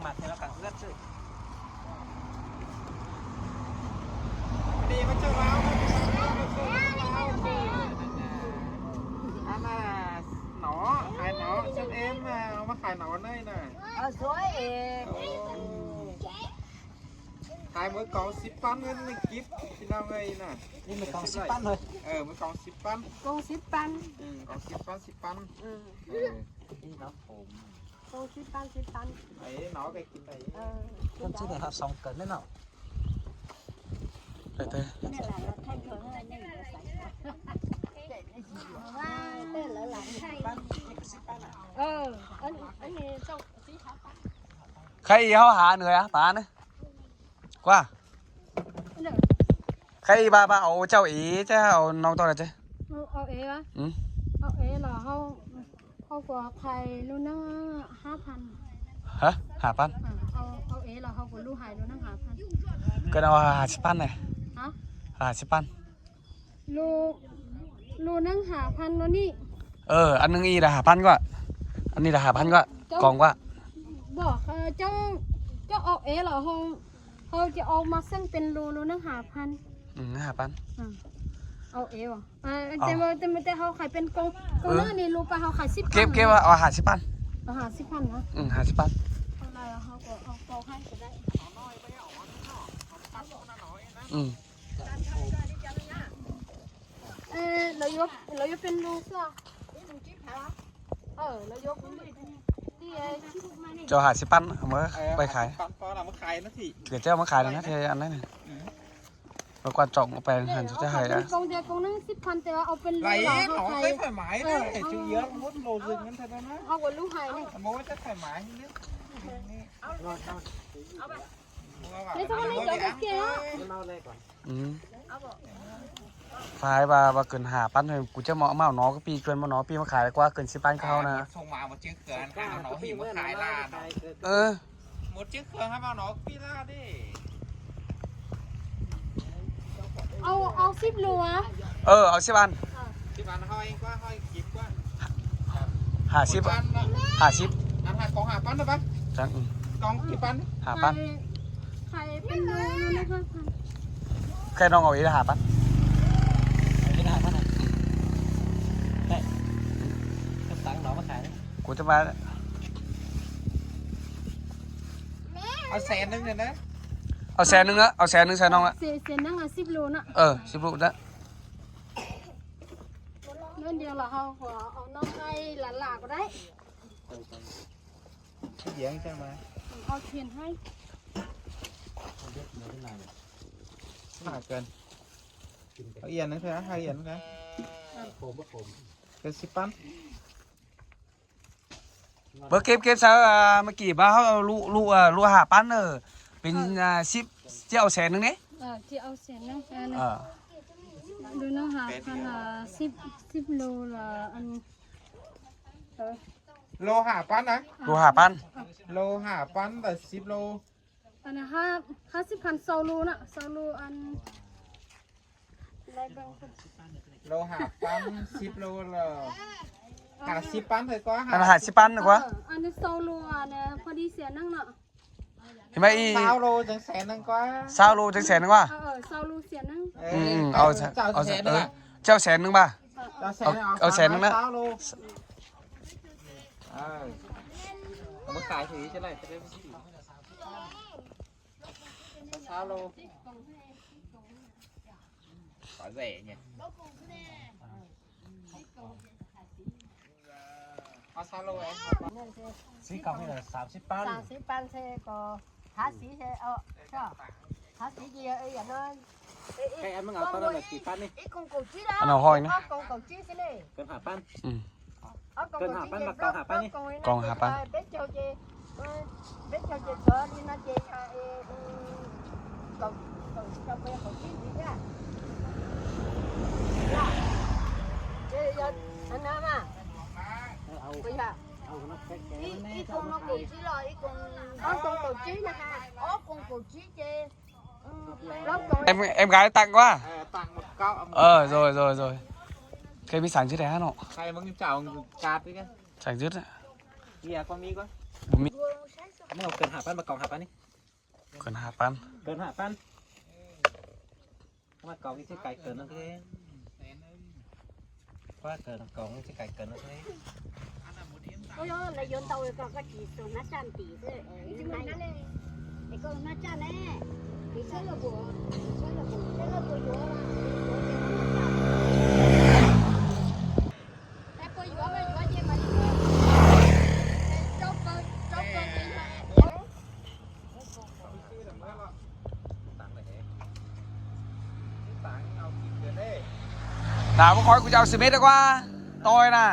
ມາເທື່ອກັນເພື່ອນຊື່ ນີ້ມາເຈົ້າລາວ ມາເຈົ້າລາວ ມາເຈົ້າລາວ ອັນນ່າ ໜໍ ຂາຍໜໍ ເຊນເອັມ ເອົາມາຂາຍໜໍເລີຍນະ ເອົາສວຍເອງ ໂອ້ ຂາຍໝົດກອງສິບພັນ ເງິນໃນກິບ ພີ່ນ້ອງເອີຍນະ ນີ້ໝົດກອງສິບພັນເລີຍ ເອີ ໝົດກອງສິບພັນ ກອງສິບພັນ ອືມ ກອງສິບພັນ ສິບພັນ ອືມ ເອີ ນີ້ເນາະ ໂອ້ ກອງສິບພັນ ສິບພັນ ໄອ້ໜໍໄປກິນໄປ ເອີ ເພິ່ນຊິໄດ້ຮັບສອງເກີນແນ່ເນາະ ໄປເຕີ ນີ້ແຫຼະ ແທ່ງເກີນໃຫ້ແນ່ ວ່າເຕີນແລ້ວຫຼາຍ ເອີ ອັນ ອັນນີ້ຕ້ອງ ໃຄເຮົາຫາເໜືອປານ ກວ່າ ໃຄວ່າ ວ່າເອົາເຈົ້າເອ ເຈົ້າເອົານ້ອງຕ້ອງໄດ້ເຈົ້າ ເອົາເອວະ ອືມ ເອົາເອລະ ເຮົາ ເຮົາກໍຂາຍໂລໜຶ່ງຫ້າພັນ ຮະ ຫ້າພັນ ເອົາ ເອົາເອລະ ເຮົາກໍລູກໃຫ້ໂລໜຶ່ງຫ້າພັນ ກໍເອົາຫ້າສິບພັນແຫຼະ ຮະ ຫ້າສິບພັນ ໂລ ໂລໜຶ່ງຫ້າພັນໂລນີ້ ເອີ ອັນໜຶ່ງອີກລະຫ້າພັນກວ່າ ອັນນີ້ລະຫ້າພັນກວ່າ ກອງກວ່າ ບໍ່ ເອີ ເຈົ້າ ເຈົ້າເອົາເອລະ ເຮົາ ເຮົາຈະເອົາມາເຊິ່ງເປັນໂລ ໂລໜຶ່ງຫ້າພັນ ອືມ ຫ້າພັນ ອືມ ເອົາເອວະ ເອີ ແຕ່ ແຕ່ ແຕ່ເຮົາຂາຍເປັນກອງ ກອງໜຶ່ງນີ້ ເອີ ລູກປາເຮົາຂາຍສິບພັນ ເກັບ ເກັບ ເອົາຫ້າສິບພັນ ເອົາຫ້າສິບພັນນະ ອືມ ຫ້າສິບພັນ ເທົ່າໃດເຮົາກໍເອົາກອງໃຫ້ກໍໄດ້ ອືມ ເອີ ລາວຢູ່ ລາວຢູ່ເປັນລູກຊະ ເອີ ລາວຢູ່ເປັນລູກ ເຈົ້າຫ້າສິບພັນ ເອົາມາໄປຂາຍ ເອີ ຫ້າສິບພັນ ພໍລະ ມາຂາຍນະທີ ເຈົ້າມາຂາຍນະທີ ອັນນັ້ນ ມາກວາດຈອກມາແປງຫັ້ນ ເຈົ້າໃຫ້ ເອົາເປັນກອງດຽວກອງໜຶ່ງສິບພັນ ແຕ່ວ່າເອົາເປັນໂລລະ ເຮົາຂາຍ ເອີ ເຮົາກໍລູກໃຫ້ນີ້ ເອົາ ເອົາ ເອົາ ເອົາ ນີ້ ອືມ ຝ່າຍວ່າ ວ່າເກີນຫ້າພັນ ກູຈະເໝາ ເໝາໜໍກະປີ ເກີນເໝາໜໍປີມາຂາຍກວ່າ ເກີນສິບພັນເຂົານະ ສົ່ງມາບໍ່ຈື່ເຄືອນ ເອົາໜໍຫີມາຂາຍລານ ເອີ ໝົດຈື່ເຄືອນ ເອົາໜໍປີລາເດ້ ເອົາ ເອົາສິບໂລອະ ເອີ ເອົາສິບອັນ ສິບອັນ ເຮົາເອງກວ່າ ເຮົາເກັບກວ່າ ຫ້າສິບ ຫ້າສິບ ອັນຫ້າ ກອງຫ້າພັນໄດ້ປະ ຈັ່ງ ອືມ ກອງກີ່ພັນ ຫ້າພັນ ຂາຍ ຂາຍເປັນໂລນະ ຫ້າພັນ ແຄ່ນ້ອງເອົາອີກຫ້າພັນ ເອົາອີກຫ້າພັນນະ ໄດ້ ກະຕັງເນາະມາຂາຍ ກູຈະມາ ເອົາແສນໜຶ່ງເລີຍນະ ເອົາແສນໜຶ່ງນະ ເອົາແສນໜຶ່ງໃສ່ນ້ອງລະ ແສນໜຶ່ງອະ ສິບໂລນະ ເອີ ສິບໂລນະ ເງິນດຽວລະ ເຮົາກໍເອົານ້ອງໃຫ້ຫຼານໆກໍໄດ້ ຂຽງຈັ່ງມາ ເອົາຂຽນໃຫ້ ຫາເກີນ ເອົາອຽນໜຶ່ງເທື່ອ ຫາອຽນໜຶ່ງເທື່ອ ໂຄມບໍ່ໂຄມ ເກີນສິບປັນ ເບິ່ງເກັບ ເກັບຊະ ເອີ ເມື່ອກີ້ມາເຮົາເອົາລູກ ລູກ ເອີ ລູກຫ້າພັນເອີ ເປັນ ເອີ ເອີ ສິບ ຈະເອົາແສນໜຶ່ງເດ້ ເອີ ຈະເອົາແສນໜຶ່ງ ເອີ ເອີ ດູໜຶ່ງຫ້າພັນ ເອີ ສິບ ສິບໂລລະ ອັນ ເອີ ໂລຫ້າພັນນະ ໂລຫ້າພັນ ເອີ ໂລຫ້າພັນ ແຕ່ສິບໂລ ອັນນັ້ນຫ້າ ຫ້າສິບພັນ ຊາວໂລນະ ຊາວໂລ ອັນ ໄລ່ເບິ່ງ ໂລຫ້າພັນ ສິບໂລລະ ຫ້າສິບພັນເທົ່າກວ່າ ອັນຫ້າສິບພັນກວ່າ ເອີ ອັນນີ້ຊາວໂລ ອັນນີ້ພໍດີແສນໜຶ່ງເນາະ ເຫັນໄໝອີ ຊາວໂລຈັ່ງແສນໜຶ່ງກວ່າ ຊາວໂລຈັ່ງແສນໜຶ່ງວ່າ ເອີ ເອີ ຊາວໂລແສນໜຶ່ງ ເອີ ອືມ ເອົາ ເຈົ້າ ເອົາແສນໜຶ່ງ ເອີ ເຈົ້າແສນໜຶ່ງບາດ ເອົາແສນ ເອົາ ເອົາແສນໜຶ່ງນະ ເອົາມາຂາຍຖືຈະໄດ້ ຈະໄດ້ບໍ່ຊື້ ຊາວໂລ ປາແຫຼະນີ້ ເອົາຊາວໂລ ສີຂາວນີ້ລະສາມສິບປັນ ສາມສິບປັນເຊກໍ ທາສີເຊ ເອົາ ທາສີດຽວ ເອີ ຢ່າງນັ້ນ ເອີ ໃຫ້ອັນມຶງເອົາຕອນນັ້ນລະສີ່ພັນນີ້ ອັນເອົາຫ້ອຍນະ ເກີນຫ້າພັນ ອືມ ເກີນຫ້າພັນ ກອງຫ້າພັນນີ້ ກອງຫ້າພັນ ເປັນເຈົ້າເຈ ເປັນເຈົ້າເຈ ເຈ ເອ ເອີ ເຂົາ ເຂົາເຈົ້າເປັນເຂົາກິນດີແທ້ ເຈ ຢ່າ ອັນນັ້ນມາ ເອົາ ເອົາ ເອົາ ອີ ອີກອງເຮົາກົງຈີລະ ອີກອງ ເຮົາກົງກົງຈີນະຄະ ອໍ ກົງກົງຈີເຈ ເອີ ເຮົາກົງ ເອັມ ເອັມກາຍຕັງກວ່າ ເອີ ຕັງໝົດເກົ້າ ເອີ ໂດຍ ໂດຍ ໂດຍ ເຄີຍມີສັງຈື່ໄດ້ເນາະ ໃຄມຶງເຈົ້າກາດອີກ ສັງຈື່ ເບຍກໍມີກວ່າ ບໍ່ມີ ມັນເອົາເກີນຫ້າພັນ ມາກອງຫ້າພັນນີ້ ເກີນຫ້າພັນ ເກີນຫ້າພັນ ມາກອງນີ້ຊິກາຍເກີນນັ້ນເດ້ ວ່າເກີນກອງຊິກາຍເກີນເລີຍ. ໂອ້ຍ ລະຍົນເຕົາເອກກໍຈີສົນນະຈັນຕີເຊີ ເອີ ໄອ້ກໍນະຈັນແຫຼະ ໄປເຊີລະບົວ ໄປເຊີລະບົວ ເຊີລະບົວຢູ່ລະ ແຕ່ປົວຢູ່ມາຢູ່ເຈມາຢູ່ ເຈົ້າເປີ ເຈົ້າເປີເປັນໃຜ ຖາມວ່າຂ້ອຍ ກູຈະເອົາສິບເອັດດີກວ່າ ຕ່ອຍນະ.